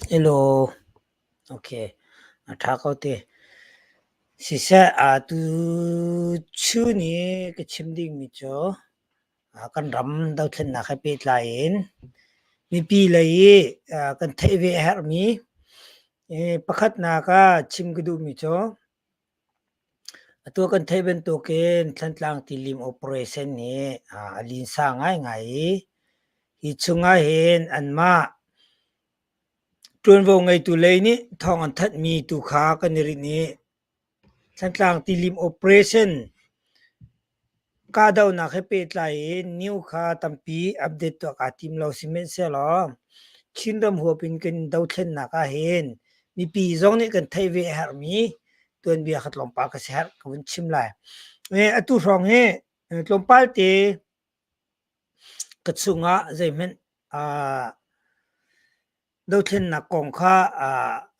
Hello. Okay. A ṭha ko te. Siseh, tu chun i ka chim dingmi cu kan ram dothlennak he pehtlai in mipi lei i kan theih ve a herhmi pakhatnak ah chim ka duhmi cu Atu kan theih bantukin Thantlang tilim operation hi a linsa ngaingai i hi chungah hin anmah ṭuanvo ngeitu lei nih thawng an thanhmi tu kha kan i rinh i Thantlang tilim operation Kahdohnak he pehtlai in new kha tampi update tuah kaa tim lo. Sihmanhsehlaw Chinram huap in kan dothlennak ahhin mipi zong nih kan theih ve a herhmi tuanbia kha tlawmpal ka si herh ka vun chim lai. Atu hrawng hi tlawmpal te ka chungah zeihmanh dothlennak kong kha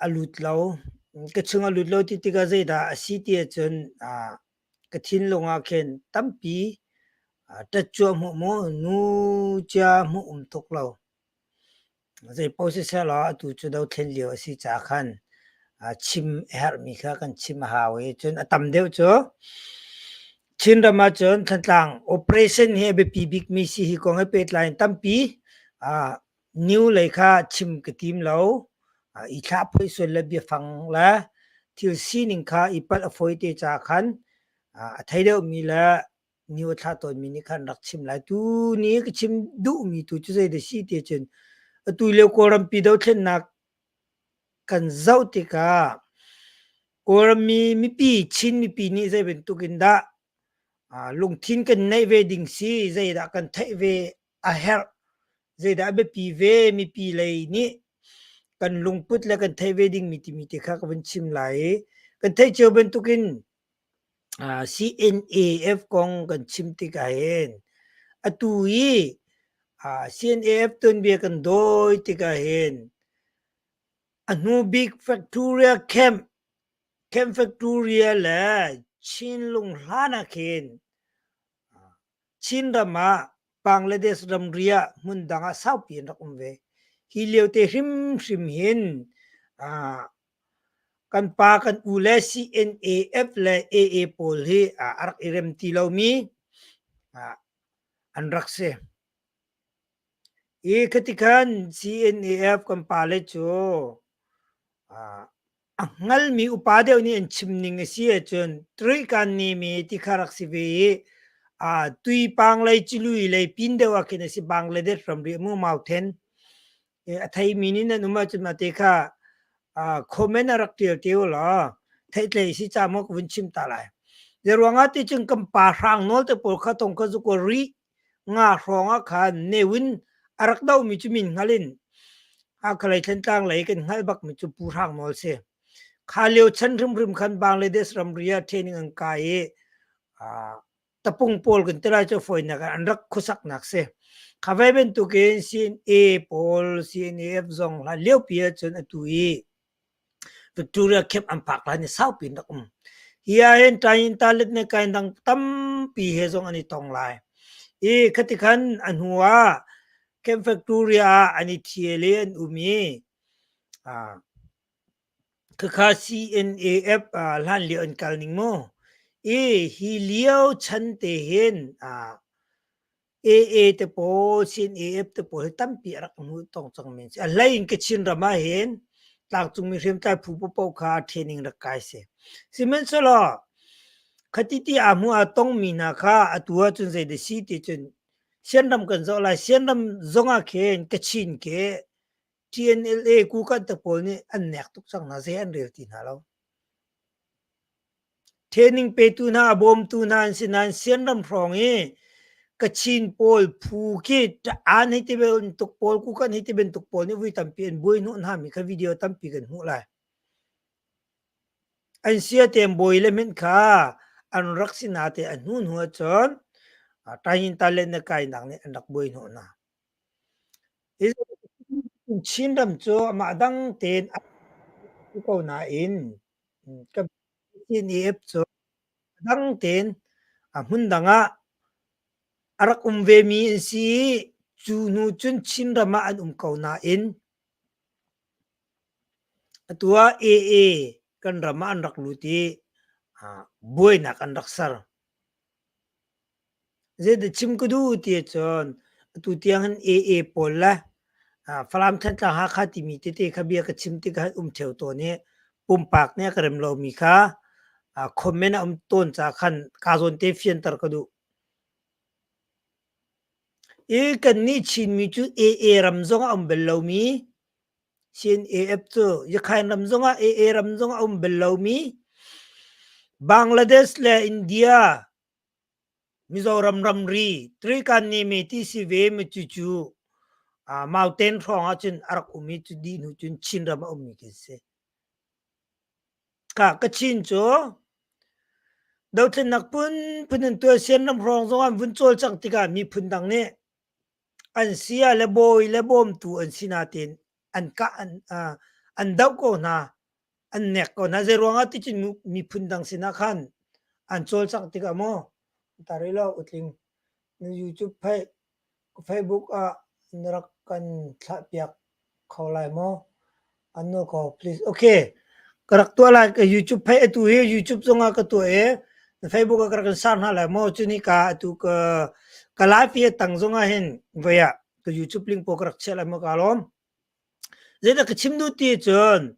a lut lo. Ka chung a lut lo ti tikah zeidah a si ti ahcun Ka thinlung ah khin tampi ṭatcuah hmuh maw nu cia hmuh um tuk lo. Zeipaoh sisehlaw atu cu dothlen lio a si caah khan chim a herhmi kha kan chim a hau i cun a tam deuh cu Chinram ahcun Thantlang operation hi a biapi bikmi si hi kong he pehtlai in tampi New lei kha chim ka tim lo. I thlah phoih sual le biafang le thil sining kha i palh a fawi te caah khan a thei deuhmi le new a thlah tawnmi nih khan rak chim lai. Tu ni ka chim duhmi tu cu zei dah si ti cun atu lio Kawlrampi dothlennak kan zoh tikah Kawlrammi mipi Chin mipi nih zei bantuk in dah lungthin kan neih ve ding si, zeidah kan theih ve a herh, zeidah a biapi ve mipi lei nih kan lungput le kan theih ve dingmi timi te kha ka vun chim lai i kan theih cio bantukin CNAF kong kan chim tikah hin atu i CNAF tuanbia kan dawi tikah hin a hnu bik Victoria Camp Camp Victoria le Chinlung hlan ah khin Chinram ah Bangladesh ramri ah hmundang ah saupi an rak um ve. Hi lio te hrimhrim hin kan pa kan u le CNAF le AA pawl hi a rak i rem ti lomi an rak si. I khatikhan CNAF kan pale cu A hngalmi upa deuh nih an chim ning a si ahcun Trikan nimi ti kha rak si ve i Tuipang lei Cilui lei pin deuh ah khin a si Bangladesh ramri mu Mauthen a theimi nih nan um ahcun mah te kha comment a rak ṭial te u law theihtlei si ca maw ka vun chim ta lai. Zeiruangah ti cun kan pa hrang nawl te pawl kha tong kha zu ko ri nga hrawng ah khan newin a rak domi cu min hngal in Hakha lei Thantlang lei kan hngalh bakmi cu Pu Hrang Nawl si. Kha lio chan hrimhrim khan Bangladesh ramri ah training an kai i tapung pawl kan ti lai cu fawinak ah an rak khuasaknak si. Kha ve bantukin CNA pawl CNAF zong hlan liopi ahcun atu i Victoria Camp an phak lai ni saupi in rak um. Hi ahhin Tayin Talet ne kain dang tampi he zong an i tong lai. I khati khan a hnu ah Camp Victoria ah an i thial i an um i khakha CNAF hlan lio an kal ning mu. I hi lio chan te hin AA te pawl, CNAF te pawl hi tampi a rak hmu tong cang men si. A hlei in Kachin ram ah hin tlangcungmi hriamtlai phu paohpaoh kha training rak kai si. Sihmanhsehlaw khati ti aa hmu aa tongmi hna kha atu ahcun zei dah si ti cun Sianram kan zoh lai. Sianram zong ah khin Kachin ke TNLA Kukan te pawl nih an nek tuk cang hna. Zei an rel ti hna lo. Training petu hna a bawmtu hna an si nain Sianram hrawng i Kachin pawl phu khi an hei ti bantuk pawl Kukan hei ti bantuk pawl nih vui tampi an buai hnawh hna mi kha video tampi kan hmuh lai. An siatem bawi le hmenh kha an rak si na te a hnu hnu ahcun Tayin Talen na kainak nih an rak buai hnawh hna. Chinram cu amah dang tein a ko nain ka CNF cu dang tein a hmun dang ah a rak um vemi an si i cu hnu cun Chinram ah an um ko nain. Atu ah AA kan ram ah an rak lut i buainak an rak ser. Zeidah chim ka duh ti ahcun atu tiang hin AA pawl le Falam Thantlang Hakha timi tete kha bia ka chim tikah um ṭheo tawn i pumpak nih a ka rem lomi kha comment a um tawn caah khan kaa zawn te fianter ka duh. I kannih Chinmi cu AA ram zong a um bal lomi CNAF cu Yakhain ram zongah AA ram zongah a um bal lomi Bangladesh le India Mizoram ramri Trikanni ti si ve mi cu cu Mauten hrawng ahcun a rak um i cu dih hnu cun Chinram a ummi kan si. Ka Kachin cu dothlennak phunphun in tuah Sianram hrawng zong an vun cawlcangh tikah miphun dang nih an sia le bawi le bawmtu an si nain an kah an, uh, an doh ko hna an nek ko hna zei ruangah ticun miphun dang sinah khan an cawlcangh tikah maw tari lo utling na YouTube phei Facebook ah na rak kan thlah piak kho lai maw an nawl ko please okay ka rak tuah lai ka YouTube phei atu hi YouTube zongah ka tuah i na Facebook ah ka rak in share hna lai maw cuni ka atu ka ka live hi tang zongah hin voi ah ka YouTube link pawl ka rak chiah lai maw ka lawm zeidah ka chim duh ti cun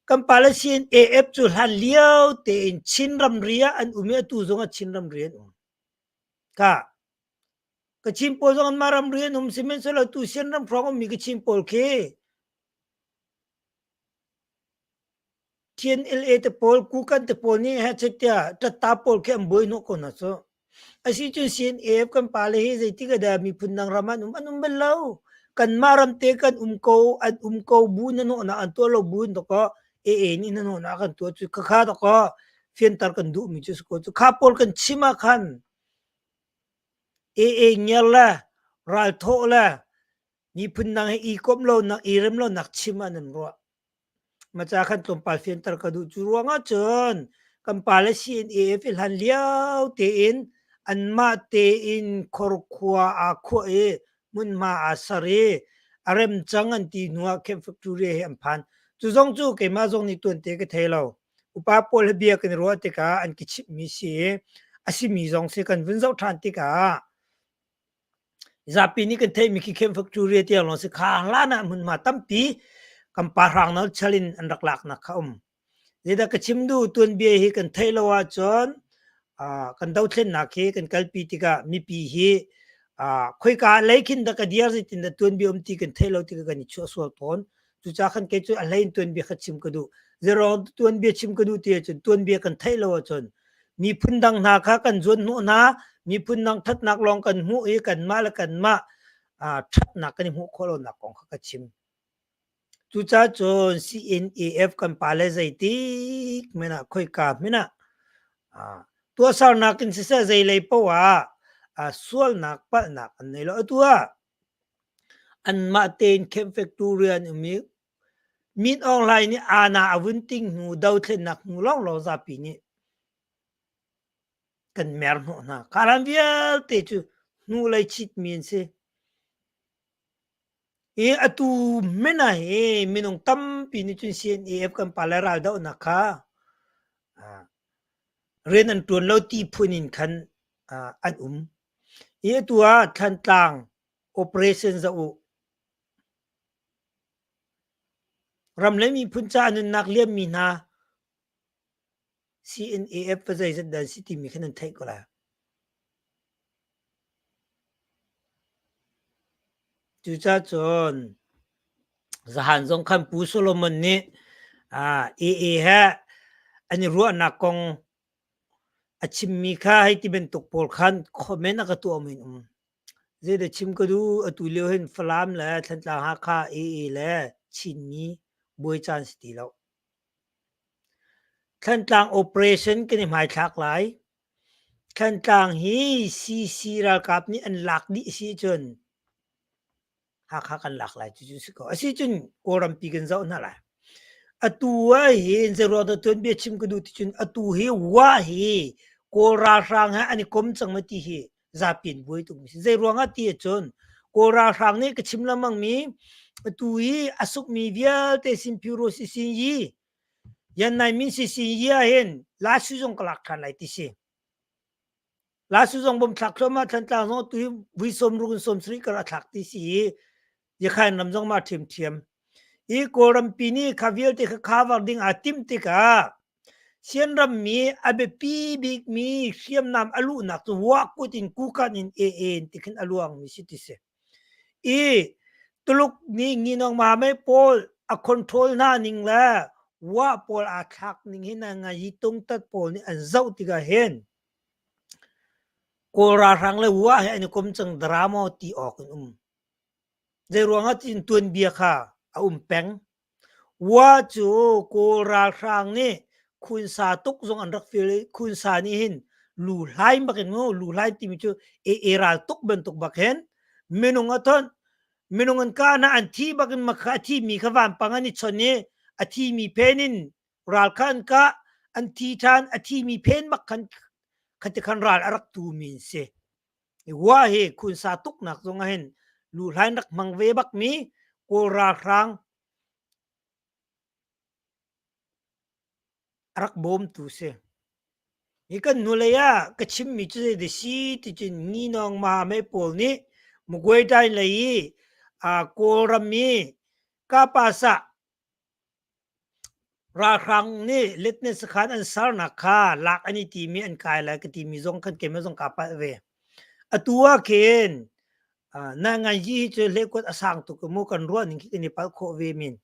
kan Palestine AF cu hlan lio tein Chin ramri ah an um i atu zongah Chin ramri an um ka Kachin pawl zong anmah ramri an um sihmanhsehlaw tu Sian ram hrawng ummi Kachin pawl khi TNLA te pawl, Kukan te pawl nih hechet tiah ṭatta pawl khi an buai hnawh ko hna cu. Asicun CNAF kan pale hi zeitik ah dah miphun dang ram an um? An um bal lo. Kanmah ram te kan um ko, an um ko bu hnahnawhnak an tuah lo bu in dawkaw AA nih hnahnawhnak a kan tuah cu khakha dawkaw fianter kan duhmi cu si ko cu. Kha pawl kan chim ah khan AA ngiar le ralthawh le miphun dang he i komh lonak, i rem lonak chim ah nan ruah. Maca khan tlawmpal fianter ka duh. Cu ruangah cun kan pale CNAF i hlan lio tein anmah tein khorkhua aa khuah i hmunhma aa ser i a rem cang an ti hnu ah Camp Victoria hi an phan. Cu zong cu keimah zong nih tuante ka thei lo. Upa pawl he bia kan i ruah tikah an ka chimhmi si i a simi zong si kan vun zoh ṭhan tikah Zapi nih kan theihmi khi Camp Victoria tiang lawng si kha hlan ah hmunhma tampi kan pa hrang nawl chal in an rak laknak kha um. Zeidah ka chim duh tuanbia hi kan theih lo ahcun uh, kan dothlennak hi kan kalpi tikah mipi hi uh, khoika lei khin dah ka diar zeitin dah tuanbia um ti kan theih lo tikah kan i chuah sual tawn. Cucaah khan kei cu a hlei in tuanbia kha chim ka duh. Zeruang tuanbia chim ka duh ti ahcun tuanbia kan theih lo ahcun miphun dang hna kha kan zuan hnawh hna, miphun dang ṭhatnak lawng kan hmuh i kanmah le kanmah ṭhatnak kan i hmuh khawh lonak kong kha ka chim. Cucaah cun CNAF kan pale zeitik hmanh ah khoika hmanh ah tuahsernak in siseh zeilei paoh ah sualnak palhnak an nei lo. Atu ah Anmah tein Camp Victoria an um i Min Aung Hlaing nih aana a vun ting hnu dothlennak hnu lawnglawng zapi nih kan mer hnawh hna. Kha vialte cu hnulei chitmi an si. I atu hmanh ah hi minung tampi nih cun CNAF kan pale raldohnak kha rian an ṭuan lo ti phun in khan an um. Hi atu ah Thantlang operation zoh u. Ram le miphun ca nunnak liammi hna CNAF va zeizat dah an si timi kha nan theih ko lai. Cucaah cun zahan zong khan Pu Solomon nih AA he an i ruahnak kong A chimmi kha hei ti bantuk pawl khan comment a ka tuah men um. Zeidah chim ka duh atu lio hin Falam le Thantlang Hakha AA le Chinmi buai caan si ti lo. Thantlang operation kan i hmaithlak lai. Thantlang hi CC ralkap nih an lak dih si cun Hakha kan lak lai cucu si ko. Asicun Kawlrampi kan zoh hna lai. Atu ah hin zeiruang dah tuanbia chim ka duh ti cun atu hi wa hi Kawl ralhrang he an i kom cang ma ti hi zapi an buai tuk mi si. Zeiruang ah ti ahcun Kawl ralhrang nih ka chim lengmang mi. Atu hi a sukmi vialte Sinphiro sisin yi Yan Nai Min sisin yi ahhin Lasu zong ka lak ṭhan lai ti si. Lasu zong bom thlak thluahmah Thantlang zong atu hi vui sawm ruk in 70 kar a thlak ti si i Yakhain ram zong ma ṭhiamṭhiam. Hi Kawlrampi nih kha vialte kha cover ding aa timh tikah Sian rammi a biapi bikmi hriamnam a luhnak cu Wah kut in Kukan in AA in ti khin a luangmi si ti si. I Tuluk nih Nginawng Mahamei pawl a control hna ning le Wah pawl aa thlak ning hi na ngai hi tungtat pawl nih an zoh tikah hin Kawl ralhrang le Wah he an i kom cang drama ti awk in um. Zeiruangah tiin tuanbia kha a um peng. Wa cu Kawl ralhrang nih khunsa tuk zong an rak fil i khunsa nih hin luhlai bak in mu luhlai timi cu e ral tuk bantuk bak hin minung a thonh minung an kah hna an thi bak in makha a thimi kha vampang an i chon i a thimi phen in ral kha an kah an thi ṭhan a thimi phen bak khan khati khan ral a rak tumi an si. Wa hi khunsa tuknak zong ah hin luhlain rak hmang ve bakmi Kawl ralhrang a rak bawmtu si. Hi kan hnulei ah ka chimmi cu zei si ti cun Nginawng Mahamei pawl nih Mugwaidain lei i Kawlram i Kapasah Ralhrang nih letne sakhan an sernak kha lak an i timi an kai lai ka timi zong khan keimah zong kaa palh ve. Atu ah khin na ngan hi cu hlekuat a sang tuk mu kan ruah ning khi kan i palh khawh ve min.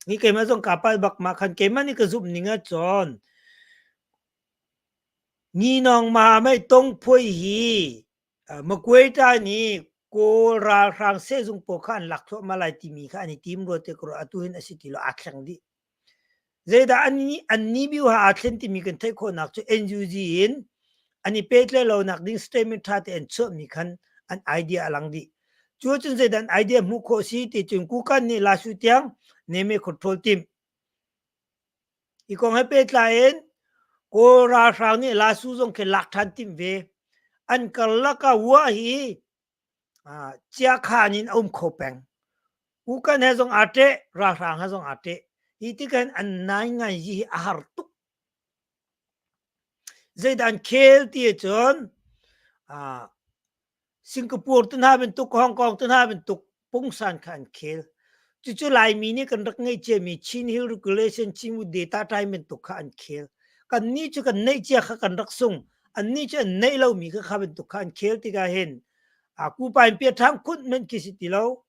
Hi keimah zong kaa palh bak ma khan keimah nih ka zumh ning ah cun Nginawng ma mei tong phuai hi Maguire nih Kawl ralhrang sehzung pawl kha an lak thluahmah lai timi kha an i tim rua te ko atu hin a si ti lo aa thleng dih. Zeidah an an ni biu ha aa thlen timi kan theih khawhnak cu NUG in an i pehtlaih lonak ding statement ṭha te an chuahmi khan an idea a lang dih. Cu cun zeidah an idea hmuh khawh si ti cun Kukan nih Lasu tiang neme control tim. Hi kong he pehtlai in Kawl ralhrang nih Lasu zong khi lak ṭhan timh ve. An karlak ah Wah hi chiakhan in a um kho peng. Ukan he zong aa ṭeh, ralhrang he zong aa ṭeh. Hi tikhin an nai ngai hi a har tuk. Zeidah an khel ti ahcun Singapore te hna bantuk, Hong Kong te hna bantuk pungsan kha an khel. Cucu Laimi nih kan rak ngeih ciami Chin Hill Regulation, Chinwood Data Time bantuk kha an khel. Kannih cu kan neih cia kha kan rak sung. Annih cu an neih lomi kha kha bantuk kha an khel tikah hin a kupa in piaṭhang khunh men khi si ti lo.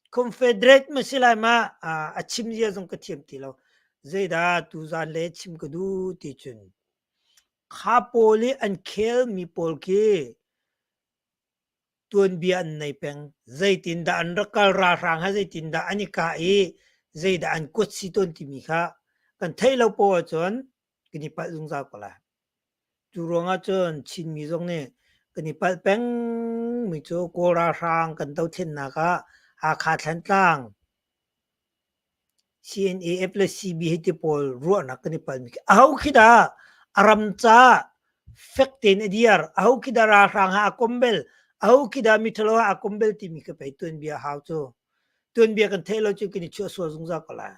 Confederate ma si lai ma a chim zia zong ka thiam ti lo. Zeidah tuzan le chim ka duh ti cun Kha pawl i an khelmi pawl khi tuanbia an nei peng. Zeitindah an rak kal, ralhrang he zeitindah an i kah i zeidah an kuat si tawn timi kha kan theih lo poah ahcun kan i palh zungzal ko lai. Cu ruangah cun Chinmi zong nih kan i palh pengmi cu Kawl ralhrang kan dothlennak ah Hakha Thlantlang CNAF le CB hei ti pawl ruahnak kan i palmi khi aho khi dah a ram caah fek tein a diar, aho khi dah ralhrang ha a kom bel, aho khi dah miṭhalo ha a kom bel timi khi pei tuanbia hau cu. Tuanbia kan theih lo cu kan i chuah sual zungzal ko lai.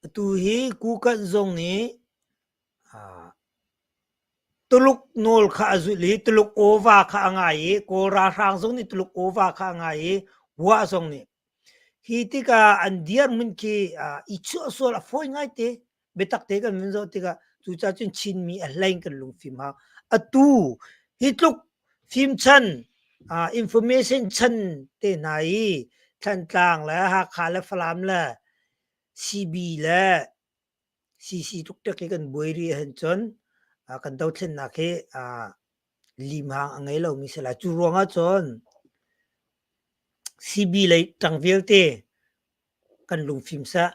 Atu hi Kukanh zong nih Tuluk nawl kha a zulh i Tuluk awva kha a ngai i Kawl ralhrang zong nih Tuluk awva kha a ngai i Wah zong nih. Hi tikah an dirhmun khi i chuahsual a fawi ngaite. Biatak te kan vun zoh tikah cucaah cun Chinmi a hlei in kan lungfim hau. Atu hi tluk fimchan information chan te hna i Thantlang le Hakha le Falam le CB le CC tuktek i kan buai rih ahhin cun kan dothlennak hi limhang a ngei lomi si lai. Cu ruangah cun CB lei ṭang vialte kan lungfim seh,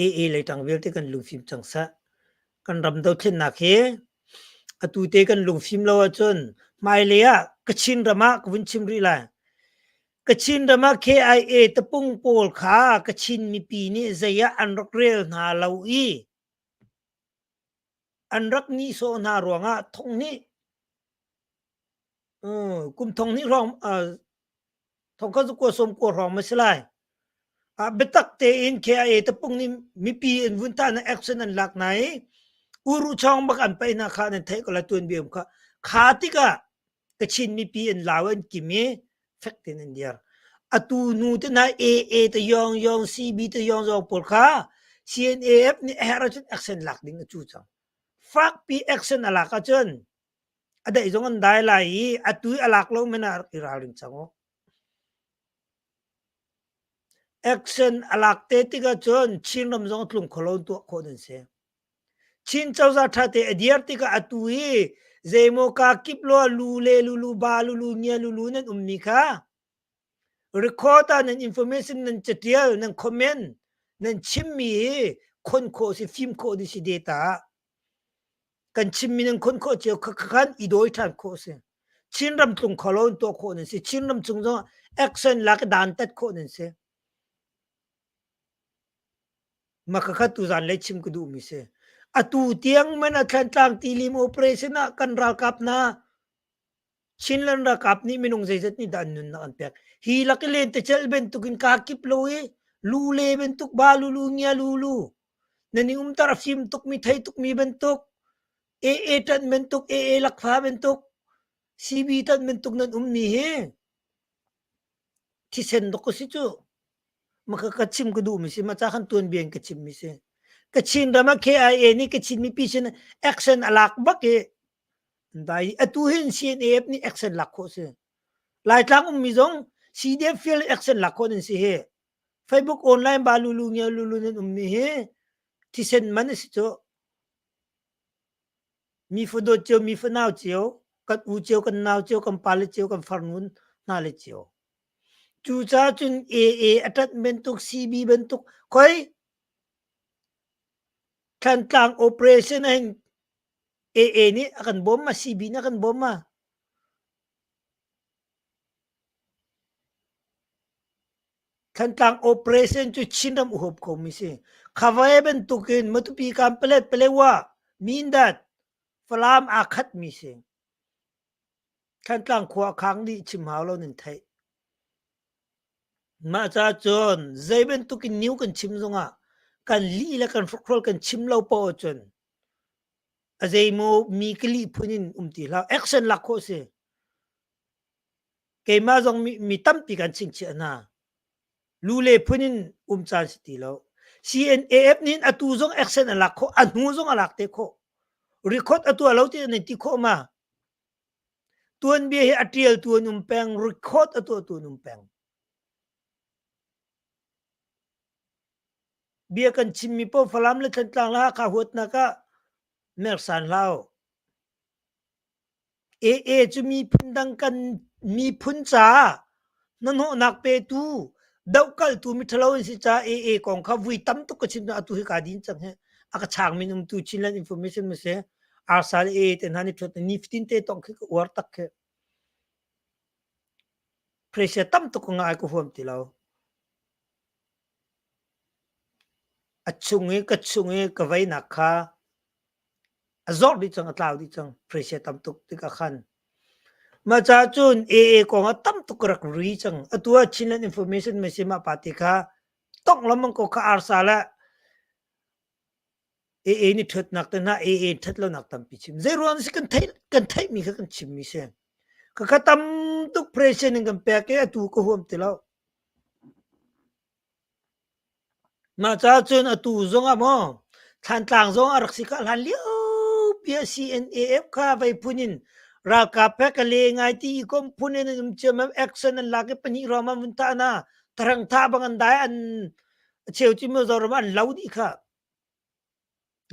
AA lei ṭang vialte kan lungfim cang seh. Kan ram dothlennak hi atu te kan lungfim lo ahcun hmailei ah Kachin ram ah ka vun chim rih lai. Kachin ram ah KIA tapung pawl kha Kachin mipi nih zei ah an rak rel hna lo i. An rak nihsawh hna ruangah thong nih kum thong hnih hrawng thong khat kua sawm kua hrawng ma si lai. Ah biatak tein KIA tapung nih mipi an vun tah na action an lak na i uru chong bak an paih hna kha nan theih ko la tuanbia um kha. Kha tikah Kachin mipi an lau an kim i fek tein an dir. Atu nu te hna AA te yong yong CB te yong yong pawl kha CNAF nih a herh ahcun action lak ding a cu cang. Fakpi action a lak ahcun a daih zong an dai lai i atu i a lak lo men ah rak i ralring cang u. Action a lak te tikah cun Chinram zong tlung kholo in tuah khawh nan si. Chin cozah ṭhate a dir tikah atu hi zeimaw kaa kip law lu le lulu ba lulu ngia lulu nan ummi kha record ah nan information nan catial nan comment nan chimmi hi khon khawh si fim khawh ding si data ah kan chimmi nan khon khawh cio kha khan i dawi ṭhan khawh si. Chinram tlung kho lo in tuah khawh nan si. Chinram chung zong action lak i dan tat khawh nan si. Mah khakha tuzan lei chim ka duhmi si. Atu tiang man a Thlantlang tilim operation ah kan ralkap hna Chinland ralkap nih minung zeizat nih dah an nunnak an pek. Hi lak i lentecelh bantukin kaa kip lo i lu le bantuk ba lulu ngia lulu nan i umter a fim tukmi thei tukmi bantuk AA ṭanh bantuk AA lakfa bantuk CB ṭanh bantuk nan ummi hi Thisen dawk ka si cu. Maka ka chim ka duhmi si. Maca khan tuanbia in ka chimmi si. Kachin ram ah KIA nih Kachin mipi sin action a lak bak i dai atu hin CNAF nih action lak khawh si. Laitlang ummi zong CDF field action lak khawh nan si hi. Facebook online ba lulu ngia lulu nan ummi hi thisen man a si cu. Mi fadawt cio, mi fanau cio, kan u cio, kan nau cio, kan pale cio, kan farnu hna le cio. Cucaah cun AA a ṭanh bantuk, CB bantuk, khoi Thantlang operation ah hin AA nih a kan bawm ma, CB nih a kan bawm ma? Thantlang operation cu Chinram a huap khomi si. Khawai bantukin Matupi Kanpalet Palewa Mindat Falam aa khatmi si. Thantlang khua a khang dih chim hau lo nan theih. Mah ca cun zei bantukin new kan chim zongah kan lih le kan hrokhrawl kan chim lo poah ahcun a zeimaw mi ka lih phun in um ti hlah. Action lak khawh si. Keimah zong mi, mi tampi kan chingchiah hna. Lu le phun in um caan si ti lo. CNAF nih atu zong action a lak khawh, a hnu zong a lak te khawh. Record a tuah lo ti nan ti khawh ma? Tuanbia hi a tial tu an um peng, record a tuah tu an um peng. Bia kan chimmi paoh Falam le Thantlang le Hakha huatnak ah mersan hlah u. AA cu miphun dang kan miphun caah hnahnawhnak petu dohkalhtu miṭhalo an si caah AA kong kha vui tam tuk ka chim atu hi kaa din cang hi a ka changmi umtu Chinland Information ma si arsa le AA te hna nih ṭhuat nifatin te tong khi ka uar tak khi pressure tam tuk ka ngai ka huam ti lo a chung i ka chung i ka veinak kha A zor dih cang, a tlau dih cang. Pressure tam tuk tikah khan. Mah caah cun AA kong ah tam tuk ka rak ri cang. Atu ah Chinland Information Machine mah party kha tongh lengmang ko kha arsa le AA nih ṭhatnak te hna AA ṭhat lonak tampi chim. Zei ruang si kan theih kan theihmi kha kan chimmi si. Ka kha tam tuk pressure in kan pek i atu ka huam ti lo. Mah caah cun atu zongah maw Thlantlang zong a rak si kha hlan liopi ah CNAF kha vei phun in ralkap he ka le ngai ti i kom phun in an um ciammam action an lak i pahnih ruang an vun thah hna tharang thah bang an dai an a cheu cu Mizoram ah an lo dih kha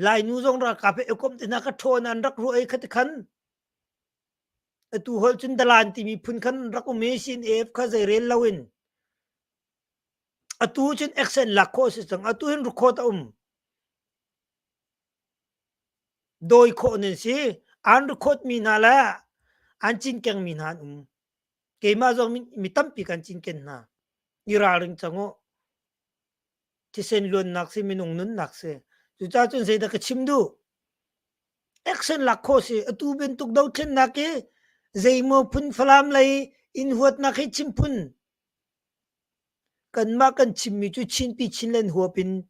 Lainu zong ralkap he i komh te hna kha ṭhawn an rak ruah i khati khan atu holh cun dalan timi phun khan rak um i CNAF kha zeirel loin Atu cun accent lak khawh a si cang. Atu hin record a um. Dawi khawh nan si. An record mi hna le an cinkeng mi hna an um. Keimah zong mi tampi kan cinken hna. I ralring cang u. Thisen luannak si, minung nunnak si. Cucaah cun zeidah ka chim duh? Action lak khawh si. Atu bantuk dothlennak hi zeimaw phun Falam lei in huatnak hi chim phun. Kanmah kan chimmi cu Chinpi Chinland huap in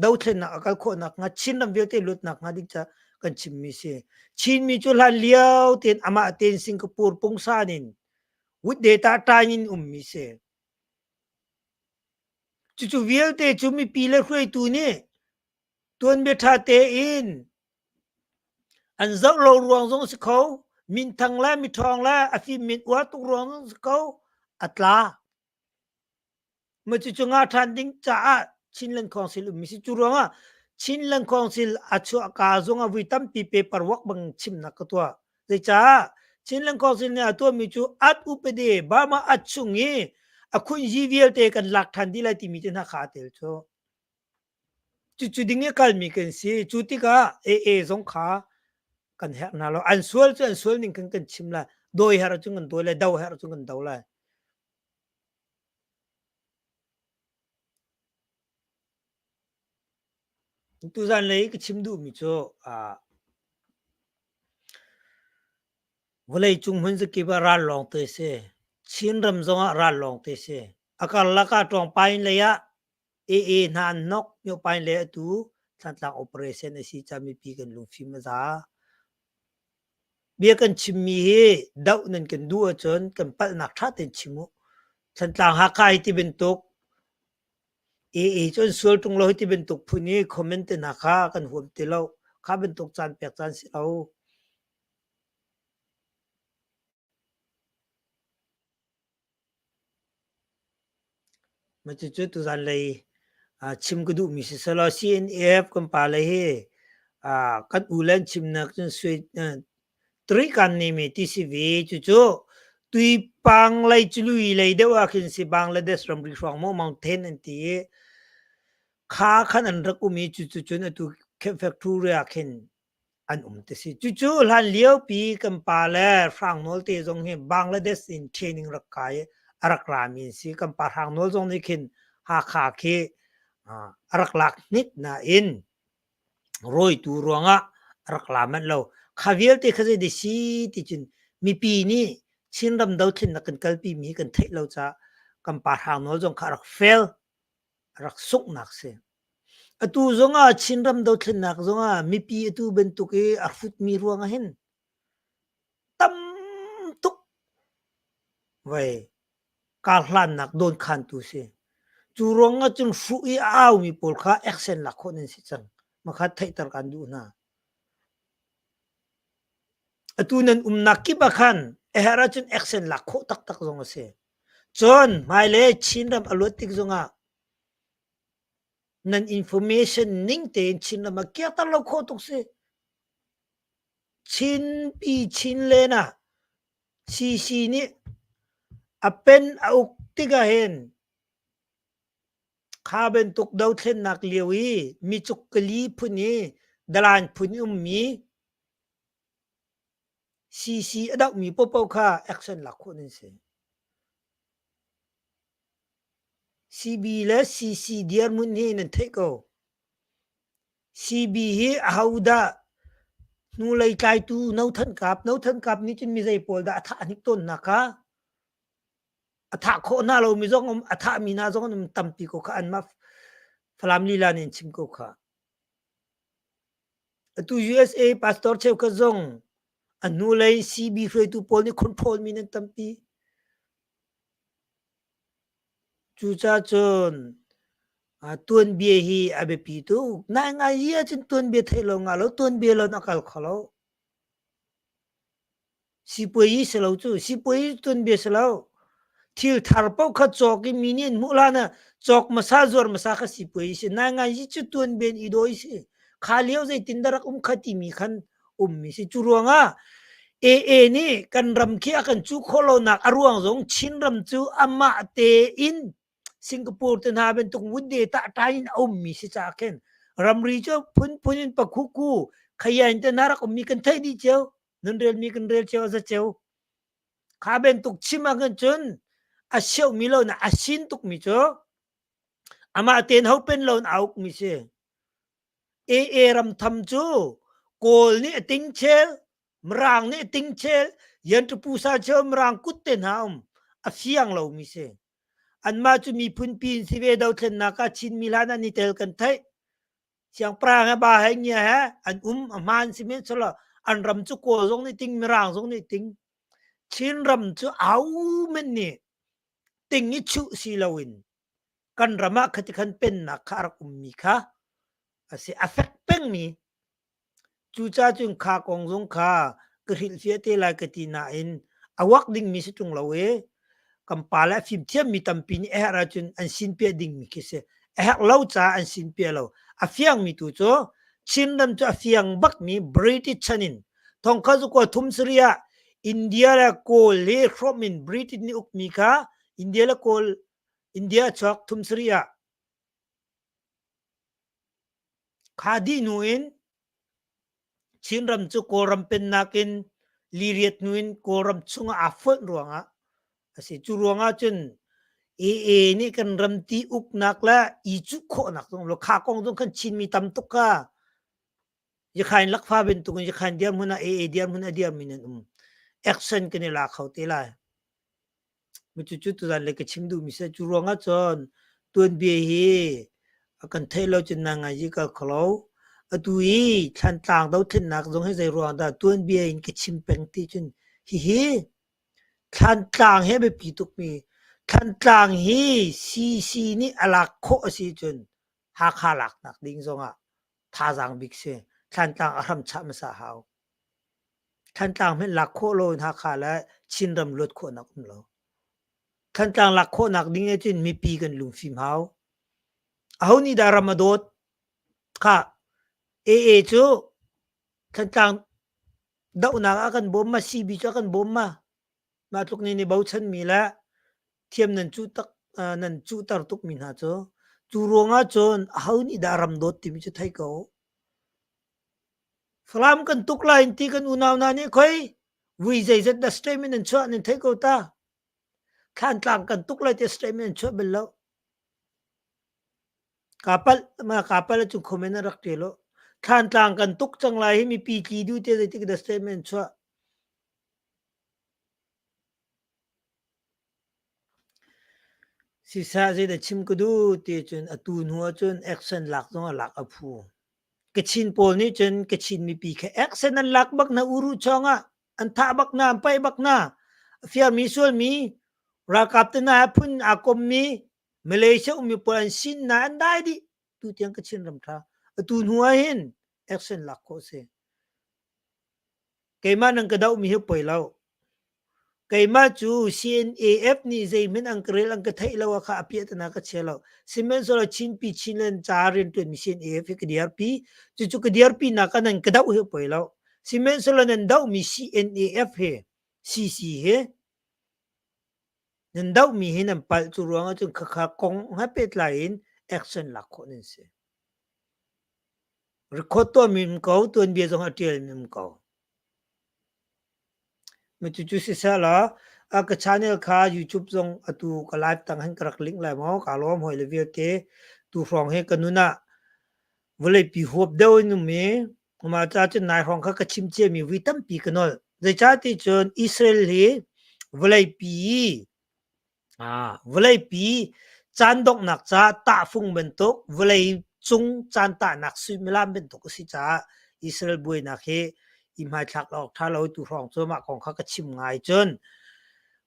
dothlennak a kal khawh nakhnga Chinram vialte luat nakhnga ding ca kan chimmi si. Chinmi cu hlan lio tein amah tein Singapore pungsan in with data tain in ummi si. Cucu vialte cu mipi le hruaitu nih tuanbia ṭha tein an zoh lo ruang zong a si kho, minthang le miṭhawng le a fimmi uar tuk ruang zong a si kho, a tla. Mah cucu nga ṭhan ding caah Chinland Council ummi si. Cu ruangah Chinland Council a chuahka zong ah vui tampi paper work bang chimnak ka tuah. Zeicah Chinland Council nih a tuahmi cu at upade Burma at chung i a khunzi vialte kan lak ṭhan dih lai timi te hna kha aa tel cu. Cucu ding i kalmi kan si. Cu tikah AA zong kha kan herh hna lo. An sual cu an sual ning khan kan chim lai. Dawi herh ahcun kan dawi lai, do herh ahcun kan do lai. Tuzan lei ka chim duhmi cu uh, vawleicung hmun zakip ah ral lawng te si. Chinram zongah ral lawng te si. A karlak ah ṭawngpain lei ah AA hna an hnok, myopain lei atu Thantlang operation a si ca mipi kan lungfim a za. Bia kan chimmi hi doh nan kan duh ahcun kan palhnak ṭha tein chim u. Thantlang Hakha hi ti bantuk AA cu an sual ṭung lo hi ti bantuk phun i comment te hna kha kan huam ti lo. Kha bantuk caan pek caan si lo. Mah cucu tuzan lei chim ka duhmi si selaw CNF kan pale hi kan u le an chimnak cun Turikan nimi ti si ve. Cucu Tuipang lei Chului lei deuh ah khin si Bangladesh ramri hrawng maw mountain an ti i kha khan an rak um i cucu cun atu factory ah khin an um ti si. Cucu hlan liopi kan pa le Hrang Nawl te zong hi Bangladesh in training rak kai i a rak rami an si. Kan pa Hrang Nawl zong nih khin Hakha khi a rak lak hnik nain rawitu ruangah a rak la manh lo. Kha vialte kha zei dih si ti cun mipi nih Chinram dothlennak kan kalpi mi hi kan theih lo caah kan pa Hrang Nawl zong kha a rak fail, a rak sunghnak si. Atu zongah Chinram dothlennak zongah mipi atu bantuk i a hrutmi ruangah hin tam tuk vei karhlannak dawnkhantu si. Cu ruangah cun hruh i a aumi pawl kha action lak khawh nan si cang. Makha theihter kan duh hna. Atu nan umnak kip ah khan a herh ahcun action lak khawh taktak zong a si. Cun hmailei Chinram a luat tik zongah Nan information ning tein Chinram ah kirter lo khawh tuk si. Chinpi Chinlen ah CC nih a pen a uk tikah hin kha bantuk dothlennak lio i micuk kali phun i dalan phun ummi CC a dohmi paohpaoh kha action lak khawh nan si. CB le CC dirhmun hi nan theih ko. CB hi ahodah hnulei tlaitu No Than Kap, No Than Kap nih cun mizei pawl dah a thah hnik tawn hna kha a thah khawh hna lomi zong um, a thahmi hna zong an um tampi ko kha anmah Falam lila nih an chim ko kha. Atu USA pastor cheukhat zong a hnulei CB hruaitu pawl nih control mi nan tampi. Cucacun tuanbia hi a biapi tuk. Ngaingai hi ahcun tuanbia theih lo ngah lo, tuanbia lo in a kal kho lo. Sipuayi si lo cu, sipuayi tuanbia si lo. Thil thar paoh kha cawk i mi nih an hmuh hlan ah cawk hmasa zuar hmasa kha sipuayi si. Ngaingai hi cu tuanbia in i dawi si. Kha lio zeitindah rak um kha timi khan ummi si. Cu ruangah AA nih kan ram khi a kan cuh khawh lonak a ruang zong Chinram cu amah tein Singapore te hna bantuk wunde tah ṭai in a ummi si caah khin ramri cu phunphun in pakhuku khayain te hna rak ummi kan theih dih cio nan relmi kan rel cio a za cio kha bantuk chim ah khan cun a siomi lo na a sin tukmi cu amah tein ho pen lo in a ukmi si AA ramtham cu Kawl nih a ting chel, Mirang nih a ting chel, Yanṭapu sa cheu Mirang kut te hna um. A fiang lomi si. Anmah cu miphun pi in si ve dothlennak ah Chinmi hlan an i tel kan theih. Siangpahrang he ba he ngia he an um a hmaan si men selaw an ram cu Kawl zong nih ting Mirang zong nih ting. Chin ram cu au men nih ting i chuh si loin kan ram ah khati khan pennak kha a rak ummi kha a si a fek pengmi Cucaah cun kha kong zong kha ka hrilhfiah te lai ka ti nain a uak dingmi si ṭung lo i kan pale a fimthiammi tampi nih a herh ahcun an sinpiah dingmi khi si. A herh lo caah an sinpiah lo. A fiangmi tu cu Chinram cu a fiang bakmi British chan in thongkhat zakua thum sarih ah India le Kawl hi hrawmh in British nih ukmi kha India le Kawl India a chuak thum sarih ah Kha dih hnu in Chinram cu Kawlram pennak in liriat hnu in Kawlram chungah aa fonh ruangah a si. Cu ruangah cun AA nih kan ram ti uknak le i cuh khawhnak zong lo kha kong zong khan Chinmi tam tuk kha Yakhain lakfa bantuk in Yakhain dirhmun ah AA dirhmun a dirmi nan um. Action kan i la kho te lai. Cucu tuzan le ka chim duhmi si. Cu ruangah cun tuanbia hi a kan theih lo cun na ngai kal kho lo. Atu hi Thlantlang dothlennak zong hi zei ruang dah tuanbia in ka chim peng ti cun hihi Thlantlang hi a biapi tukmi Thlantlang hi CC nih a lak khawh a si cun Hakha laknak ding zongah thazaang bik si. Thlantlang a hram chah hmasa hau. Thantlang hmanh lak khawh lo in Hakha le Chinram luat khawhnak um lo. Thantlang lak khawhnak ding ahcun mipi kan lungfim hau. Aho nih dah ram a dawt? Khah, AA cu Thantlang dohnak ah kan bawm ma, CB cu a kan bawm ma? Mah tluk nih nih bochanmi le thiam nan cuh tak nan cuhter tukmi hna cu cu ruangah cun aho nih dah ram dawt timi cu thei ko. Falam kan tuk lai in ti kan unau hna nih khoi vui zeizat dah statement an chuah nan theih ko ta. Thlantlang kan tuk lai ti statement an chuah bal lo. Ka palh ma ka palh cu comment an rak ṭial u. Thlantlang kan tuk cang lai hi mipi tli du te zeitik dah statement an chuah. Sisah zeidah chim ka duh ti cun atu hnu ahcun action lak zong ah lak a phu. Kachin pawl nih cun Kachin mipi kha action an lak bak hna uru chawng ah an thah bak hna an paih bak hna a fiarmi sualmi ralkap te hna phun aa kommi Malaysia ummi pawl an sin hna an dai dih tu tiang Kachin ram tha atu hnu ah hin action lak khawh si Keimah nan ka dohmi hi poi lo. Keimah cu CNAF nih zeihmanh an ka rel an ka theih lo ah kha a piahtana ka chia lo. Sihmanhsehlaw Chinpi Chinland ca rianṭuanmi CNAF hi ka dirpi. Cucu ka dirpinak ah nan ka doh hi poi lo. Sihmanhsehlaw nan dohmi CNAF hi CC hi nan dohmi hi nan palh cu ruangah cun khakha kong he pehtlai in action lak khawh nan si. Record tuahmi um ko, tuanbia zong a ṭialmi um ko. Cucu siseh a ka channel kha YouTube zong atu ka live tang hin ka rak link lai maw? Kaa lawm hawi le vialte. Tu hrawng hi ka nun ah vawleipi huap deuh in um i mah ca cun nai hrawng kha ka chim ciami vui tampi ka nolh. Zeicah ti cun Israel hi vawleipi Vawleipi caan donghnak caah tahfung bantuk, vawlei cung caan tahnak suimilam bantuk a si caah Israel buainak hi i hmaithlak awk ṭha lo tu hrawng cu mah kong kha ka chim ngai. Cun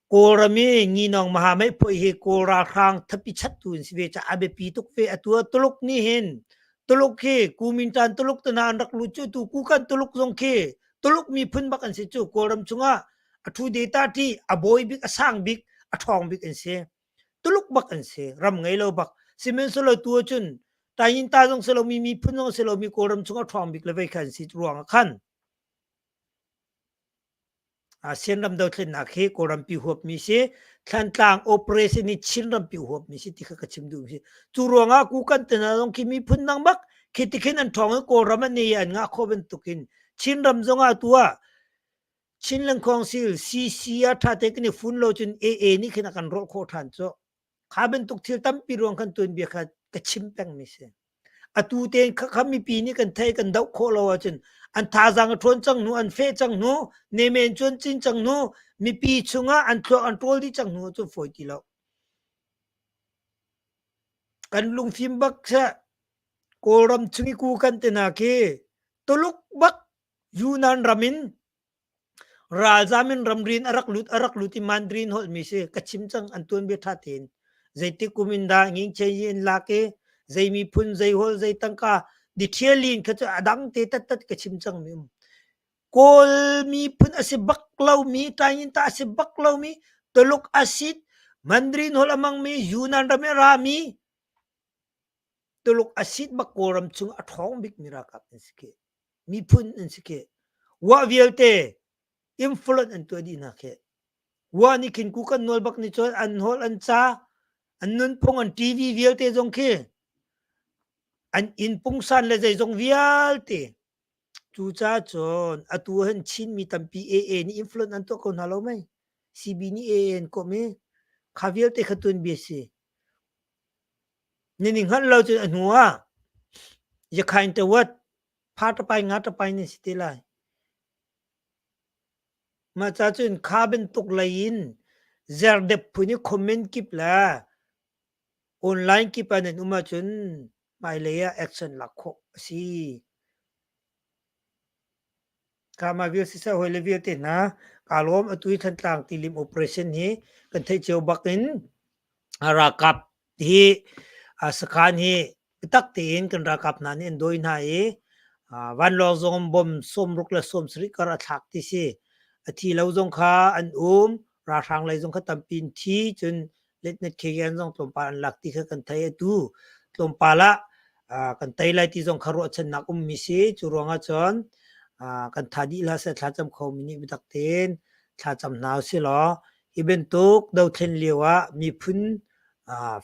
Kawlram i Nginawng Mahameih phuah hi Kawl ralhrang thapi chattu an si ve caah a biapi tuk ve. Atu ah Tuluk nih hin Tuluk hi Kuomintang Tuluk te hna an rak lut cu tu Kukan Tuluk zong khi Tuluk miphun bak an si cu Kawlram chungah a ṭhu data ṭi a bawi bik a sang bik a ṭhawng bik an si Tuluk bak an si ram ngei lo bak sihmanhsehlaw tu ahcun Tayinta zong si lomi miphun zong si lomi Kawlram chung a ṭhawng bik le vei kha an si ruang ah khan ASEAN ram dothlennak hi Kawlrampi huapmi si Thlantlang operation hi Chin rampi huapmi si ti kha ka chim duh si cu ruangah Kukan te hna zong khi miphun dang bak khi ti khin an ṭhawng i Kawlram an nei an ngah khawh bantukin Chin ram zongah tu ah Chin Lengkhuangsil CC ah ṭha tein kan i fun lo cun AA nih khin a kan rawh khawh ṭhan cu. Kha bantuk thil tampi ruang khan tuanbia kha ka chim pengmi si. Atu tein khakha mipi nih kan theih kan doh khawh lo ahcun an thazaang a ṭhawn cang hnu, an feh cang hnu, nemen cu an cin cang hnu, mipi chungah an thluak an ṭawl dih cang hnu cu fawi ti lo. Kan lungfim bak seh Kawlram chung i ku kan te hna khi Tuluk bak Yunnan ram in Ralzam in ramri in a rak lut a rak lut i Mandarin holhmi si ka chim cang an tuanbia ṭha tein. Zeitik kum in dah ngingche yi in lak i zei miphun zei holh zei tangka detail in kha cu a dang te tattat ka chim cangmi um. Kawl miphun a si bak lomi Taingin ta a si bak lomi Tuluk a sit Mandarin holh a hmangmi Yunnan ram i a rami Tuluk a sit bak Kawlram chung a ṭhawng bikmi ralkap an si khi. Miphun an si khi. Wah vialte influence an tuah dih hna khi. Wah nih khin ku kan nawl bak nih cun an holh an ca an nunphung an TV vialte zong khi an inn pungsan le zeizong vialte cucaah cun atu hin Chinmi tampi AA nih influence an tuah ko hna lo mei CB nih AA an kawmh i kha vialte kha tuanbia si. Nan i hngalh lo cun a hnu ah Yakhain tawat pha tapai nga tapai nan si te lai. Mah ca cun kha bantuk lei in zerdep phun i comment kip le online kip ah nan um ahcun hmailei ah action lak khawh a si. Kama vial siseh hawi le vialte hna kaa lawm atu hi Thantlang tilim operation hi kan theih cio bak in ralkap hi sakhan hi biatak tein kan ralkap hna nih an dawi hna i vanlawng zong bom 60 le 70 kar a thlak ti si. A thi lo zong kha an um, ralhrang lei zong kha tampi in thi, cun letnet khen zong tlawmpal an lak ti kha kan thei. Atu tlawmpal ah kan tei lai ti zong kha ruahchannak ummi si. Cu ruangah cun kan tha dih hlah seh thlacam kho mi nih biatak tein thlacam hna usih law hi bantuk dothlen lio ah miphun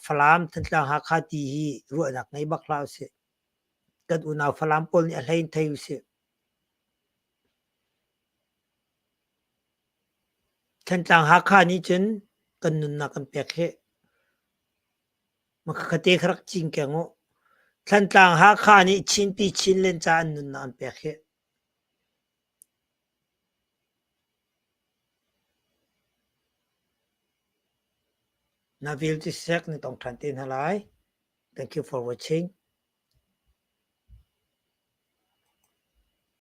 Falam, Thantlang, Hakha ti hi ruahnak ngei bak hlah usih. Kan unau Falam pawl nih a hlei in thei usih. Thantlang Hakha nih cun kan nunnak kan pek hih. Makhate kha rak cingkeng u. Thantlang Hakha nih Chinpi Chinland ca an nunnak an pek hih. Na vil cu sisek na tong ṭhan te hna lai. Thank you for watching.